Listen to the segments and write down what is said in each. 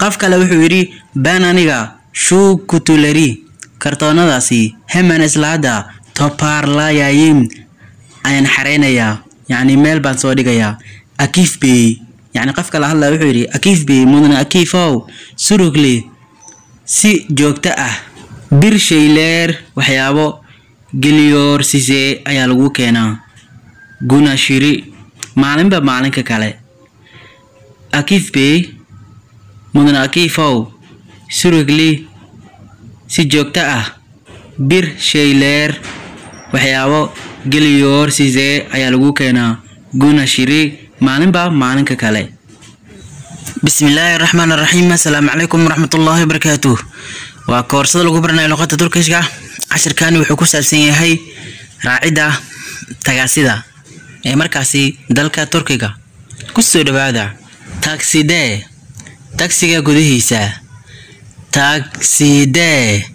Qof kale wuxuu yidhi ben aniga şu kutuları kartoonadaasi hemen isla hadda toparlayayım ayaan xareynayaa, yacni meel baan soo dhigayaa. Akif Bey, yacni qofka la hadlaya wuxuu yidhi Akif Bey, mudane Akifow, sürekli si joogto ah bir şeyler waxyaabo geliyor size ayaa lagu keenaa gün aşırı maalinba maalinka kale. Akif Bey, mudane Akifow, sürekli si joogto ah bir şeyler waxyaabo geliyor size ayaa lagu keenaa gün aşırı maalinba maalinka kale. Bismillaahi raxmaani raxiim. Assalaamu calaykum waraxmatullaahi wabarakaatuh. Waa koorsada lagu baranayo luqadda Turkishka. Cashirkani wuxuu ku saabsan yahay raacidda tagaasida ee markaasi dalka Turkiga. Ku soo dhawaada. Takside, taksiga gudihiisa. Takside,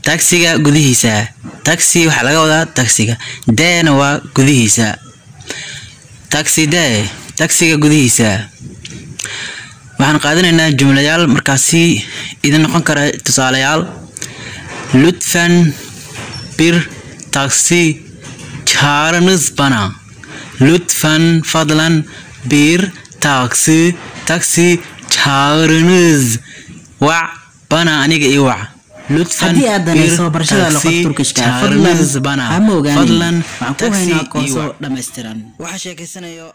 taksiga gudihiisa. Taksi waxaa laga wadaa taksiga, deena waa gudihiisa. Takside, taksiga gudihiisa. Waxaan qaadanaynaa jumlayaal markaasi idin noqon kara tusaalayaal. Lütfen bir taksi çağırınız bana. Lütfen fadlan, bir taksi taksi çağırınız wac, bana aniga ii wac. Lütfen Haddii aad bir danayso barashada luqadda taksi Turkishka, fadlan çağırınız bana. ha ma ogaanin. Fadlan Waxaan ku taksi haynaa ii koorso wac. dhammaystiran. Waxaa sheekeysanayo